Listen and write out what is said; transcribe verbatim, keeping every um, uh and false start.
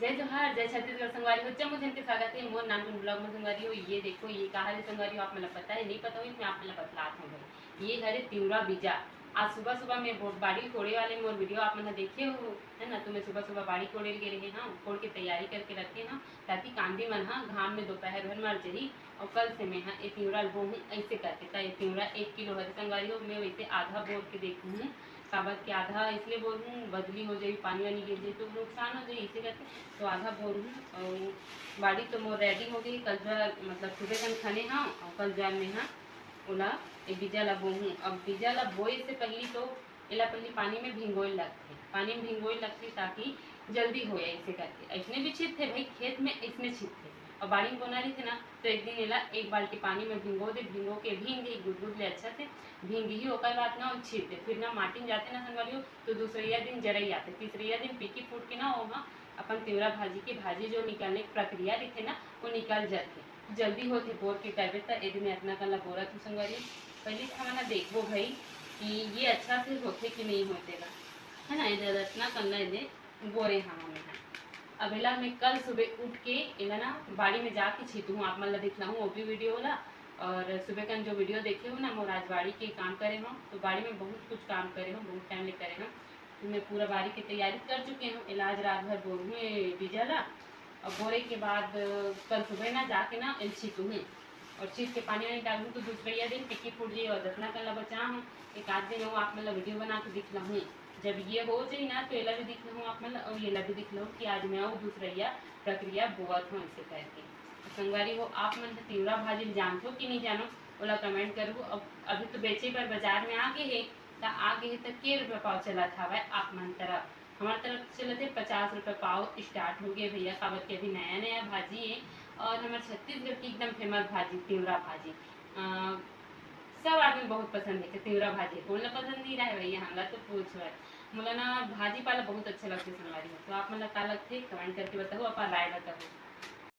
जय जोहार, जय छत्तीसगढ़ संगवारी हो, जम्मो झन के स्वागत हे मोर नानकुन vlog में संगवारी हो। ये देखो, ये का हरे संगवारी हो, आप मन ला पता हे, नहीं पता होही, मैं आप मन ला बतलात हूँ भाई। ये हरे तिवरा बीजा। आज सुबह सुबह मैं बो-, बाड़ी कोड़े वाले मोर video आप मन ह देखे हो, है ना, तो मैं सुबह सुबह बाड़ी कोड़े गे रहे हूँ, कोड़ के तैयारी करके रखे हूँ, ताकि कांदी मन ह घाम में दोपहर भर मर जाही। और कल से मैं ह ए तिवरा ल बोहूँ ऐसे करके, त ए तिवरा एक किलो हरे संगवारी हो, मैं वैसे आधा बोर के देखूँ, काबर के आधा इसलिए बोर हूँ, बदली हो जाही, पानी वानी गिर जाही तो नुकसान हो जाही, इसे करके तो आधा बोर हूँ। और बाड़ी तो मोर ready हो गई, कल जो मतलब सुबह कन खने हाँ, और कल जो मैं हाँ ओला ए बीजा ला बोहूँ। अब बीजा ला बोए से पहली तो एला पहली पानी में भिंगोए लगथे, पानी में भिंगोए लगथे ताकि जल्दी हो जाए, इसे करके। ऐसने भी छिदथे भाई, खेत में ऐसने छिदथे। और बाड़ी में बोना रहिथे ना, तो एक दिन एला एक बाल्टी पानी में भिंगो दे, भिंगो के भींग जाही गुदगुद ले अच्छा से, भींग ही ओकर बाद ना ओ छिद दे, फिर ना माटी में जाथे ना संगवारी हो, तो दूसरैया दिन जरई आथे, तीसरैया दिन पीकी फूट के ना ओमा अपन तिवरा भाजी के भाजी जो निकालने के प्रक्रिया रहिथे ना, वो निकल जाथे। जल्दी होथे बोर के करबे त। ए दिन अतना कन ला बोरत हूँ संगवारी। पहली तो हमन ह देखबो भाई कि ये अच्छा से होथे कि नहीं होथे ला, है ना। ए दे अतना कन ला ए दे बोरे हवा में है। अब एला मैं कल सुबह उठ के एला ना बाड़ी में जाके छीतहूँ, आप मन ला दिखलाहूँ वो भी video ला। और सुबह कन जो video देखे हो ना, मोर आज बाड़ी के काम करे हो, तो बाड़ी में बहुत कुछ काम करे हो, बहुत टाइम ले करे हो। तो मैं पूरा बाड़ी की तैयारी कर चुके हूँ। एला आज रात भर बोहूँ ए बीजा ला, और बोरे के बाद कल सुबह ना जाके ना एल छीतहूँ, और छीत के पानी वानी डालहूँ, तो दूसरैया दिन पीकी फूट जाही। और जतना कन ला बचा हूँ, एक आध दिन वो आप मन ला video बना के दिखलाहूँ। जब ये हो जाही ना, तो एला भी दिखलाहूँ आप मन ला, और एला भी दिखलाहूँ कि आज मैं वो दूसरैया प्रक्रिया बोअत हूँ, ऐसे करके। तो संगवारी हो, आप मन ह तिवरा भाजी ल जानथो कि नहीं जानो, ओला comment करू। अब अभी तो बेचे बर बाजार में आ गए हे, त आ गए हे त के रुपया पाव चलत हवय आप मन तरफ? हमारे तरफ चलत हे पचास रुपया पाव start हो गए भैया, काबर के अभी नया नया भाजी है और हमारे छत्तीसगढ़ की एकदम famous भाजी तिवरा भाजी। अ, सब आदमी बहुत पसंद है तिवरा भाजी, कौन ला पसंद नहीं रहे भैया, हमला तो पूछ मत। मोला ना भाजी पाला बहुत अच्छा लगथे संगवारी हो, तो आप मन ला का लगथे comment करके बताओ, अपन राय बताओ।